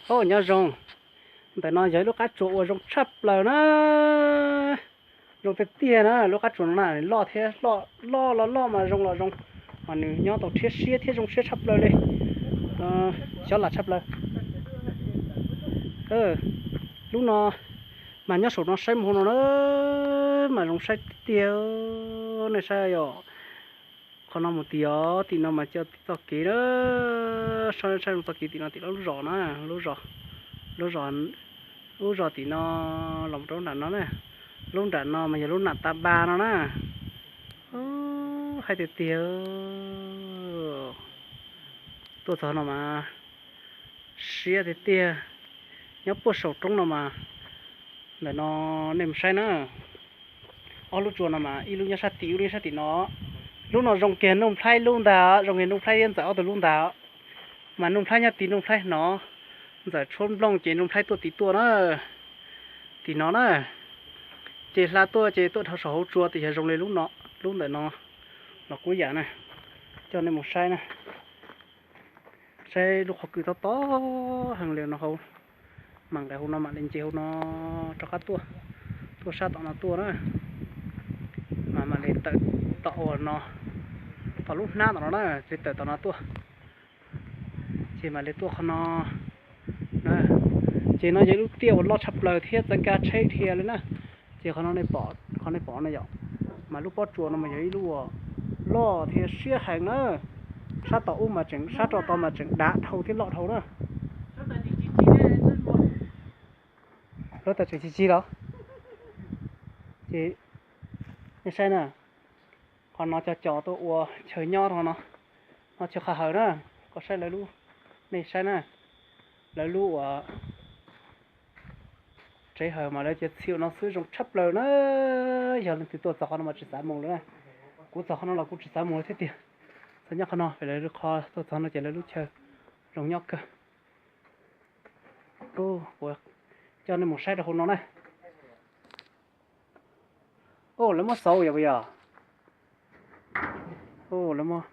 Au, nyob zoo. Ntawm no yog ib lub qab tsuas uas zoo tshaj plaws na. Zoo tiag tiag na, lub qab tsuas no na, loj thiab loj, loj los loj mas zoo los zoo. Mas nws nyob tau rhiab siab thiab zoo siab tshaj plaws li. Xyob lam tshaj plaws. Lub no mas nyob saum no saib mus hauv no na, mas zoo saib tiag tiag. Nej saib yom, qhov no mus tim os, tim no mas cov txoj kev na, saib saib txoj kev tim no tim lub zos na, lub zos, lub zos, lub zos tim no los rau lub nram no na. Lub nram no mas yog lub nram ta ba no na. Hais tiag tiag, tuaj txog no mas siab tiag tiag. Nyob puag saum roob no mas, ntawm no nej mus saib na. Ob lub tsuas no mas ib lub nyob sab tim, ib lub nyob sab tim no. Lub no zoo kiag Nuj Nplhaib lub ntag, zoo kiag Nuj Nplhaib thiab Ntxawm ob tug lub ntag. Mas Nuj Nplhaib nyob tim Nuj Nplhaib hnov, Ntxawm tshuab nplooj ces Nuj Nplhaib tuaj tim tuaj na. Tim no na, ces hla tuaj ces tuaj dhau saum hauv tsua tias yog zoo li lub no, lub ntawm no los kuj yam na. Coj nej mus saib na. Saib lub qhov kws tob tob heev li no hauv, mas nqes hauv no mam li nce hauv no rov qab tuaj, tuaj sab tom no tuaj na. Mas mam li tawm tom uas no, tom lub hnab tom no na, ces tawm tom no tuaj, ces mam li tuaj qhov no. Ces no yog ib lub tiaj uas loj tshaj plaws thiab txav nkag tsheb dhia li na. Ces qhov no, qhov nej pom no yom, mas lub pob tsuas no mas yog ib lub uas loj thiab siab heev na. Sab tom ub mas tseem, sab rau tod mas tseem dav dhau thiab loj dhau na. Lub tawm tseem ci ci los, ces nej saib na, qhov no cov cos tuaj ua chaw nyob rau no, no chaw qhov hawm na. Koj saib lawv lub, nej saib na, lawv lub uas tsev hawm mas lawv cia txhim no xwb zoo tshaj plaws na. Yog leej twg tuaj txog qhov no mas tsis xav mus lawm na. Kuv txog qhov no los kuv tsis xav mus lawm thiab tiag. Txog nyob qhov no, lawv lub qhov tuaj txog no ces lawv lub chaw zoo nyob kawg. Coj nej mus saib rau hauv no na. Au, lawv muab xauv yom, puas yog? Au, lawv muab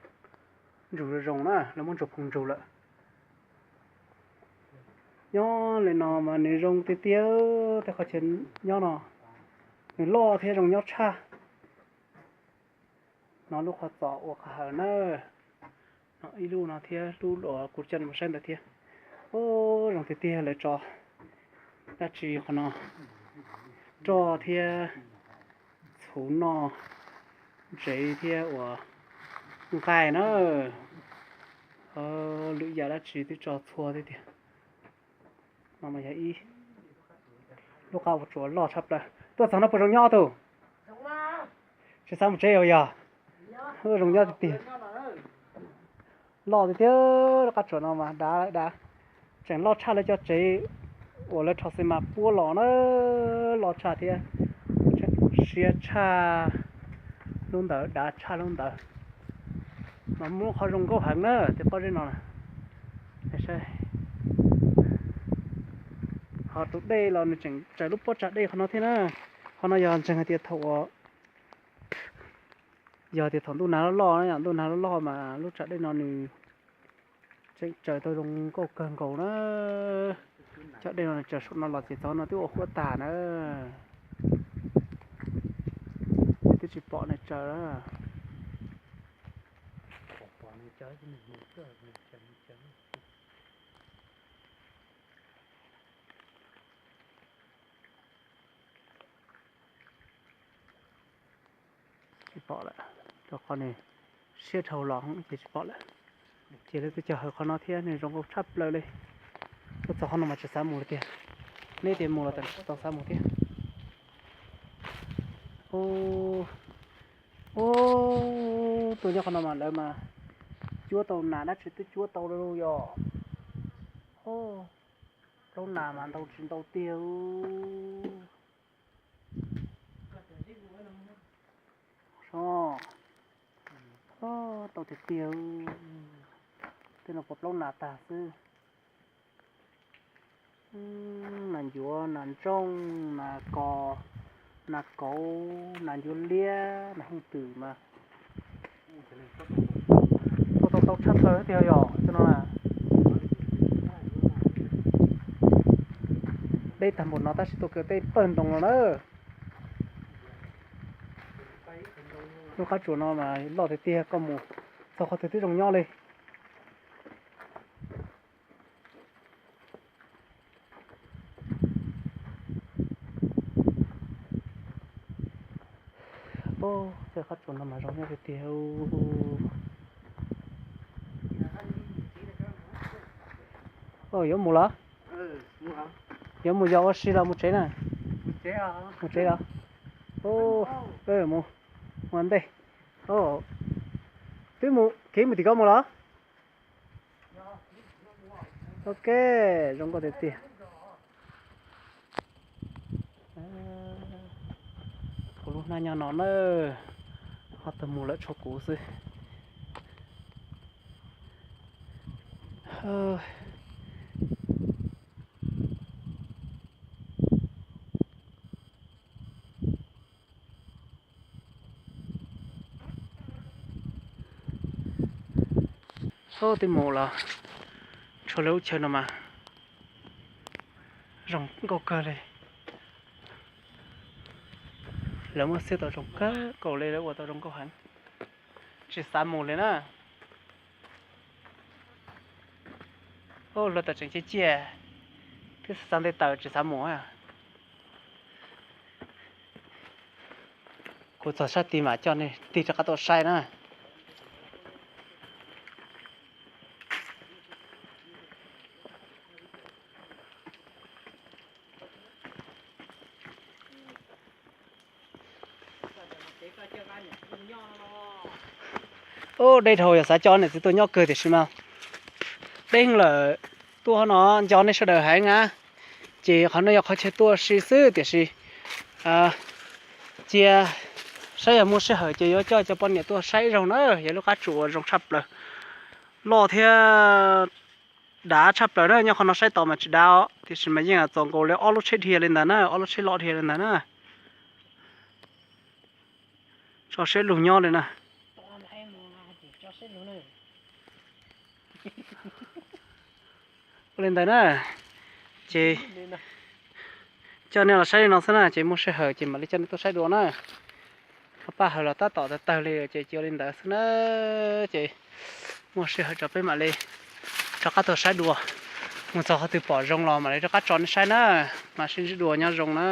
ntsuag zoo zoo na, lawv muab ntsuag phoov ntsuag lawm. Nyob li no mas nws zoo tiag tiag, tej qhov chaw nyob no nws loj thiab zoo nyob tshaj. No lub qhov txos ua qhov hawm na. No ib lub no thiab lub uas kuv coj nej mus saib ntawd thiab. Au, zoo tiag tiag, lawv tso dab tsi qhov no, roj thiab txhuv noj ntsev thiab uas nqaij na. Lwm yam dab tsi twb tso txhua tiag tiag. No mas yog ib lub qab ua tsuas loj tshaj plaws. Tuaj txog no puas zoo nyob tug? Tsis xav mus tsev yog? Zoo nyob tiag tiag. Loj tiag tiag, lub qab tsuas no mas dav dav, tseem loj tshaj lawv cov tsev uas lawv rho xi mas puab los na, loj tshaj thiab, siab tshaj lub ntawd, dav tshaj lub ntawd. Mas muaj qhov zoo nkauj heev na, tej pob zeb no. Ho tus dej los nws tseem tsaws lub pob tsag dej qhov no thiab na. Qhov no yog ntseeg hais tias thaum uas, yog tias thaum ntuj nag loj loj, ntuj nag loj loj mas lub tsag dej no nws tseem tsaws tau zoo nkauj kawg nkaus na. Cov dej no tsaws saum no los ces txog no twb ua huab tag na. Twb tsis pom nws tsaws. Tsis pom lawm, rau qhov nws siab dhau los ces tsis pom lawm. Ces lawv twb cog hawm qhov no thiab, nws zoo nkauj tshaj plaws li. Tuaj txog qhov no mas tsis xav mus li tiag. Neb tias mus los tseem tsis tau xav mus thiab. Ub, tuaj nyob qhov no mas lawv mas cuab tau nas dab tsi twb cuab tau li yom. Plaub nas mas ntau tsis ntau tiag. Tau tiag tiag. Tej no puas plaub nas tag xwb. Nas ncuav, nas ntsooj, nas kos, nas kauv, nas ncuav liab, nas hooj twm mas. Tau tau tshaj plaws tiag yog cov no na. Deb tag npaum no tab sis tuaj kawm tej pawg ntoo no na. Lub qab tsuas no mas loj tiag tiag, koj mus txog qhov twg twb zoo nyob li. Tej qab tsuas no mas zoo nyob tiag tiag. Yuav mus los? Yuav mus yos ua si los mus tsev na? Mus tsev los? Mus mus ntej. Twb mus kev mus tim ko mus los? Ok, zoo nkauj tiag tiag. Kuv lub hnab nyob no na, ho tawg mus lawm tshuav kuv xwb. Ub, twb mus los tshuav lawv lub chaw no mas zoo nkauj kawg li. Lawv muaj xiab tau zoo kawg nkaus li, lawv ua tau zoo nkauj heev. Tsis xav mus li na. Ub, luag tawm tseem ciaj ciaj, twb xav nte taws tsis xav mus. Kuv txog sab tid mas coj nej tig rov qab tuaj saib na. Ub, deb dhau, yog xav coj niam txiv tuaj nyob kawg tiam sis mas deb heev lawm. Tuaj no nco nej sawv daws heev na, ces qhov no yog qhov chaw tuaj si xwb tiam sis cia saib yog muaj sij hawm ces yuav coj cov poj niam tuaj saib ib zaug na. Yog lub qab tsuas uas zoo tshaj plaws, loj thiab dav tshaj plaws na. Nyob qhov no saib tod mas tsis dav os, tiam sis mas yeej txaus nkaus li ob lub tsheb dhia li ntawd na, ob lub tsheb loj dhia li ntawd na. Tso siab lug nyob li na. Ua li ntawd na, ces coj nej los saib li no xwb na, ces muaj sij hawm ces mam li coj nej tuaj saib dua na. Ho paj hawm los tab tom tawg tawg li ces cia li ntawd xwb na, ces muaj sij hawm tso peb mam li rov qab tuaj saib dua. Mus txog qhov twg pom zoo los mam li rov qab tso nej saib na, mam sib ntsib dua, nyob zoo na.